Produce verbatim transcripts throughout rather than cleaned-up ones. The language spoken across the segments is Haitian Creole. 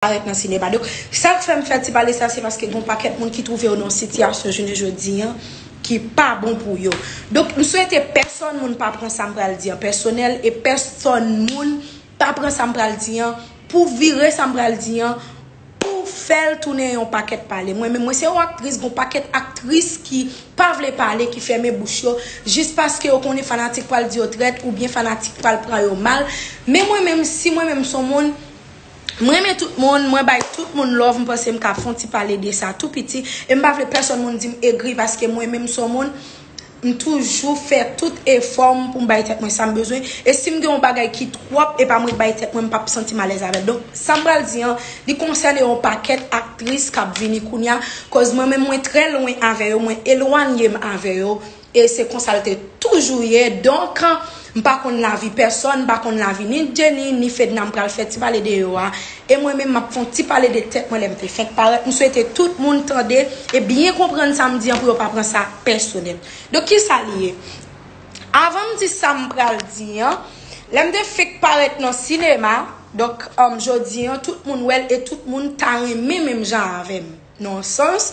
parèt nan sinema. Donk, sa k fè m fè ti pale sa, se paske gen yon pakèt moun ki twouve yo nan yon sitiyasyon jounen jodi an ki pa bon pou yo. Donk, m swete pèsonn moun pa pran sa m pral di an pèsonèl, e pèsonn moun pa pran sa m pral di an pou vire sa m pral di an pou fè l tounen yon pakèt pale. Mwen menm, mwen se yon aktris, gen yon pakèt aktris ki pa vle pale, ki fèmen bouch yo, jis paske yo konnen fanatik pral di yo trèt, oubyen fanatik pral pran yo mal. Men mwen menm, si mwen menm se yon moun, mwen renmen tout moun, mwen bay tout moun love, m panse m ka fè yon ti pale de sa tou piti, e m pa vle pèsonn moun di m egri, paske mwen menm se yon moun, m toujou fè tout efò m pou m bay tèt mwen sa m bezwen. E si m gen yon bagay ki twòp, e pa mwen k bay tèt mwen, m p ap santi m alèz avè l. Donk, sa m pral di an, li konsène yon pakèt aktris k ap vini kounye a, koz mwen menm mwen trè lwen avè yo, mwen elwanye m avè yo, e se konsa l te toujou ye. Donk, m pa konn lavi pèsonn, m pa konn lavi ni Jenny, ni Fedna, m pral fè ti pale de yo a. E mwen menm, m ap fè yon ti pale de tèt mwen lè m te fenk parèt. M swete tout moun tande e byen konprann sa m di an pou yo pa pran sa pèsonèl. Donk, ki sa li ye? Avan m di sa m pral di an, lè m te fenk parèt nan sinema, donk, um, jodi an, tout moun wè l e tout moun ta renmen menm jan avè m. Nan sans,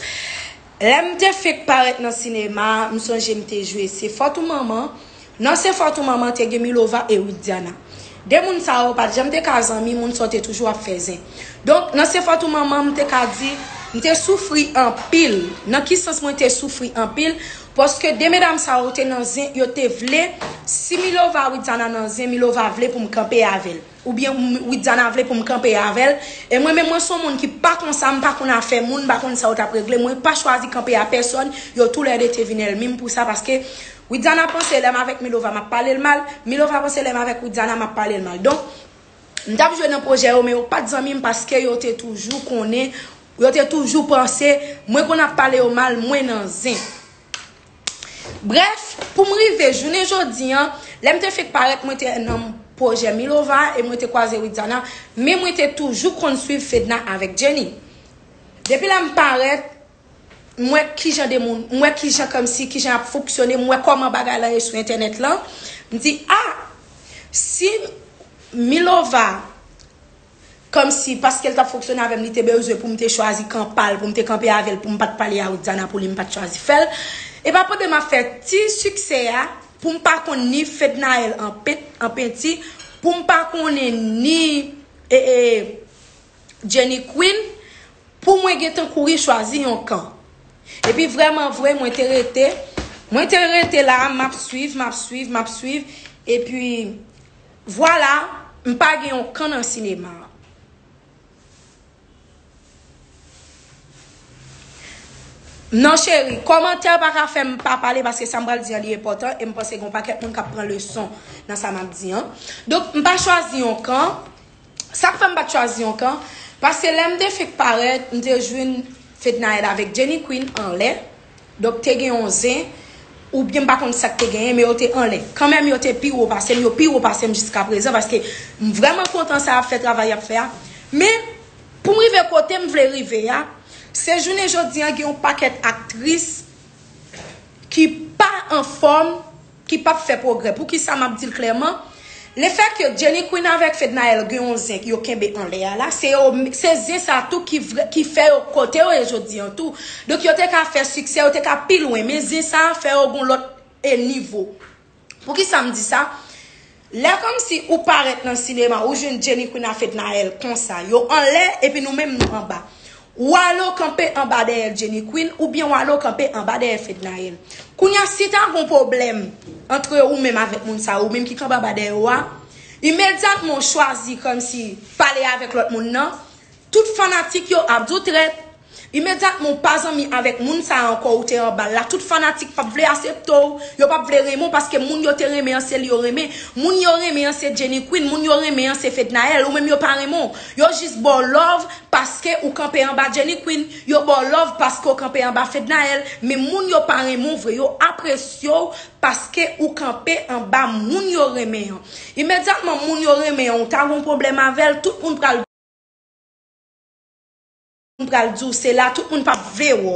lè m te fenk parèt nan sinema, m sonje m te jwe Se Fòt ou Manman. Nan Se Fòt ou Manman, te gen Milova e Widiana. De moun sa yo pa t janm te ka zanmi, moun sa yo te toujou ap fè zen. Donk, nan Se Fòt ou Manman, m te ka di, m te soufri anpil. Nan ki sans mwen te soufri anpil? Paske de medam sa yo te nan zen, yo te vle, si Milova Widiana nan zen, Milova vle pou m kanpe avè l. Oubyen m- Widiana vle pou m kanpe avè l. E mwen menm, mwen se yon moun ki pa konsa, m pa konn afè moun, m pa konn sa yo t ap regle. Mwen pa chwazi kanpe a pèsonn, yo toulède te vin ènmi m pou sa, paske Widiana panse lè m avèk Milova, m ap pale l mal, Milova panse lè m avèk Widiana, m ap pale l mal. Donk, m t ap jwe nan pwojè yo, men yo pa t zanmi m paske yo te toujou konnen, yo te toujou panse mwen konn ap pale yo mal, mwen nan zen. Brèf, pou m rive jounen jodi an, lè m te fenk parèt, mwen te nan pwojè Milova e mwen te kwaze Widiana, men mwen te toujou konn swiv Fedna avèk Jenny. Depi lè m parèt, m wè kijan de moun, m wè kijan kòmsi, kijan y ap fonksyone, m wè kòman bagay lan ye sou entènèt lan. M di, a, si Milova, kòmsi, paske l t ap fonksyone avè m, li te bezwen pou m te chwazi kanpe l, pou m te kanpe avè l, pou m pa t pale a Widiana, pou li m pa t chwazi fè l. E pa pandan m ap fè ti siksè a, pou m pa konn ni Fednaelle an pen- an penti, pou m pa konnen ni, e, e, Jenny Queen, pou mwen gentan kouri chwazi yon kan. Epi vrèman vre, mwen te rete, mwen te rete la, m ap swiv, m ap swiv, m ap swiv, epi vwala, m pa gen yon kan nan sinema. Non cheri, kòmantè pa ka fè m pa pale, paske sa m pral di an li enpòtan e m panse gen yon pakèt moun k ap pran leson nan sa m ap di an. Donk, m pa chwazi yon kan. Sa k fè m pa t chwazi yon kan, paske lè m te fenk parèt, m te jwenn Fednaelle avèk Jenny Queen anlè. Donk, te gen yon zen, oubyen m pa konn sa k te genyen, men yo te anlè. Kanmenm, yo te pi wo pase m, yo pi wo pase m jiskaprezan, paske m vrèman kontan sa y ap fè, travay y ap fè a. Men, pou m rive kote m vle rive a, se jounen jodi an, gen yon pakèt aktris ki pa anfòm, ki p ap fè pwogrè. Poukisa m ap di l klèman? Lefètke Jenny Queen avèk Fednaelle gen yon zen yo kenbe anlè a la, se yo, se zen sa tou ki vre, ki fè yo kote yo ye jodi an tou. Donk, yo te ka fè siksè, yo te ka pi lwen, men zen sa fè yo gon lòt, e, nivo. Poukisa m di sa? Lè kòmsi ou parèt nan sinema, ou jwenn Jenny Queen a Fednaelle konsa, yo anlè, epi nou menm nou anba. W ale w kanpe anba dèyè Jenny Queen, oubyen w ale w kanpe anba dèyè Fednaelle. Kounye a, si ta gon pwoblèm antre ou menm avèk moun sa, ou menm ki kanpe anba dèyè w a, imedyatman w chwazi kòmsi pale avèk lòt moun nan, tout fanatik yo ap di w trèt. Imedyatman w pa zanmi avèk moun sa ankò, ou te anba l la, tout fanatik p ap vle asepte w, yo p ap vle renmen w, paske moun yo te renmen an se li yo renmen. Moun yo renmen an se Jenny Queen, moun yo renmen an se Fednaelle, ou menm yo pa renmen w. Yo jis ba w love paske ou kanpe anba Jenny Queen, yo ba w love paske w kanpe anba Fednaelle, men moun yo pa renmen w vre, yo apresye w paske ou kanpe anba moun yo renmen an. Imedyatman moun yo renmen an, ou ta gon pwoblèm avè l, tout moun pral moun pral di w se la, tout moun p ap vle wè w.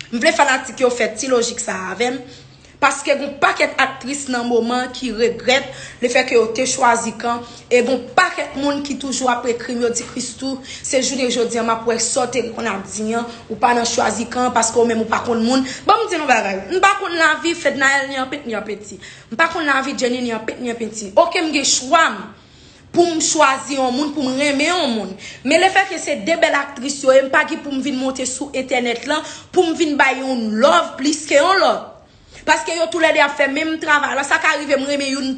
M vle fanatik yo fè ti lojik sa a avè m. Paske gon pakèt aktris nan moman ki regrèt lefètke yo te chwazi Kan, e gon pakèt moun ki toujou ap ekri m, yo di, Christoo, se jounen jodi a m ap wè sa w te konn ap di an, ou pa nan chwazi Kan paske ou menm ou pa konn moun. Ban m di nou bagay, m pa konn lavi Fednaelle ni an pit ni an peti. M pa konn lavi Jenny ni an pit ni an peti. Oke, m gen chwa m pou m chwazi yon moun, pou m renmen yon moun. Men lefètke se de bèl aktris yo ye, m pa gen pou m vin monte sou entènèt lan, pou m vin bay yon love plis ke yon lòt. Paske yo toulède ap fè menm travay la, sa ka rive m renmen youn,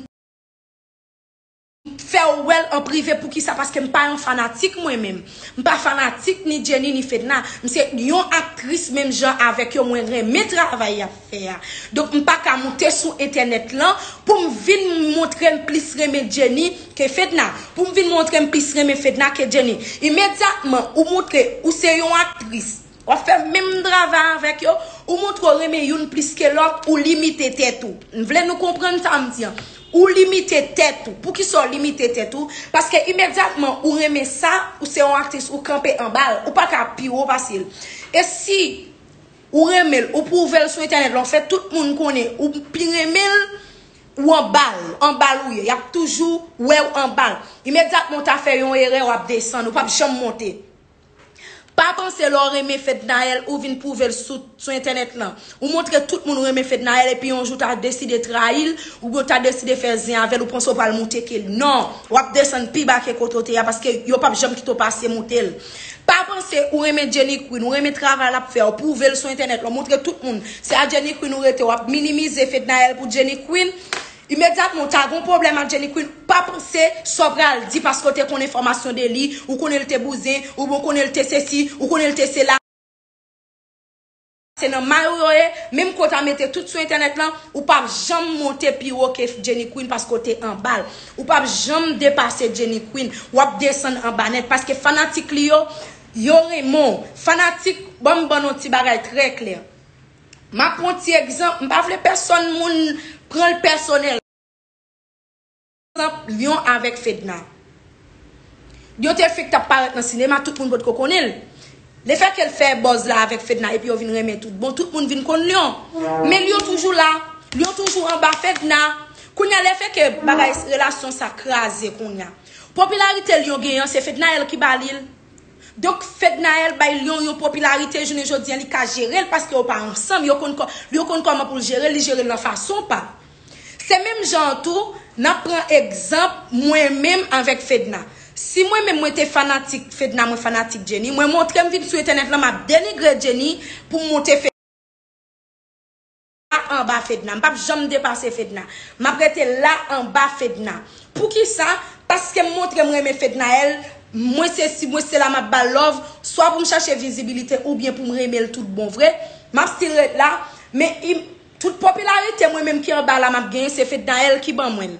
fè w wè l an prive. Poukisa? Paske m pa yon fanatik mwen menm. M pa fanatik ni Jenny ni Fedna. M se yon aktris menm jan avèk yo, mwen renmen travay y ap fè a. Donk m pa ka moute sou entènèt lan pou m vin montre m plis renmen Jenny ke Fedna. Pou m vin montre m plis renmen Fedna ke Jenny. Imedyatman ou montre ou se yon aktris, w ap fè menm travay avèk yo, ou montre w renmen youn plis ke lòt, ou limite tèt ou. M vle nou konprann sa m di an. Ou limite tèt ou. Poukisa w limite tèt ou? Paske imedyatman ou renmen sa, ou se yon aktris, ou kanpe anba l. Ou pa ka pi wo pase l. E si ou renmen l, ou pwouve l sou entènèt lan, ou fè tout moun konnen ou pi renmen l, ou anba l, anba l ou ye. Y ap toujou wè w anba l. Imedyatman w ta fè yon erè, w ap desann, ou p ap janm monte. Pa panse lè w renmen Fednaelle, ou vin pwouve l sou, sou entènèt lan. Ou montre tout moun ou renmen Fednaelle, epi yon jou w ta deside trayi l, oubyen w ta deside fè zen avè l, ou panse w pral moute ke l. Non, w ap desann pi ba ke kote w te ye a, paske yo p ap janm kite w pase moute l. Pa panse ou renmen Jenny Queen, ou renmen travay l ap fè, ou pwouve l sou entènèt lan, ou montre tout moun se a Jenny Queen ou rete, w ap minimize Fednaelle pou Jenny Queen. Imedyatman, w ta gon pwoblèm ak Jenny Queen, pa panse sa w pral di paske w te konn enfòmasyon de li, ou konnen l te bouzen, oubyen w konnen l te sesi, ou konnen l te sela. Se nan may ou yo ye, menm ke w ta mete tout sou entènèt lan, ou p ap janm monte pi wo ke Jenny Queen paske w te anba l. Ou p ap janm depase Jenny Queen, w ap desann anba nèt paske fanatik li yo, yo renmen w. Fanatik, ban m ban nou ti bagay trè klè. M ap pran ti egzanp, m pa vle pèsonn moun pran l pèsonèl. Egzanp, Lion avèk Fedna. Lion te fenk t ap parèt nan sinema, tout moun potko konnen l. Lefètke l fè buzz la avèk Fedna epi yo vin renmen tout bon, tout moun vin konn Lion. Men Lion toujou la, Lion toujou anba Fedna. Kounye a, lefètke bagay relasyon sa kraze kounye a, popilarite Lion genyen an, se Fednaelle ki ba li l. Donk, Fednaelle bay Lion yon popilarite, jounen jodi a, li ka jere l paske yo pa ansanm, yo konn kò-, Lion konn kòman pou l jere l, li jere l nan fason pa l. Se menm jan an tou, n ap pran egzanp mwen menm avèk Fedna. Si mwen menm mwen te fanatik Fedna, mwen fanatik Jenny, mwen montre m vin sou entènèt lan, m ap denigre Jenny pou m monte Fedna anba Fedna. M p ap janm depase Fedna. M ap rete la anba Fedna. Poukisa? Paske m montre m renmen Fednaelle, mwen se si, mwen se la m ap ba l love, swa pou m chache vizibilite oubyen pou m renmen l tout bon vre. M ap still ret la, men im-, tout popilarite mwen menm ki anba la m ap genyen, se Fednaelle ki ban mwen l.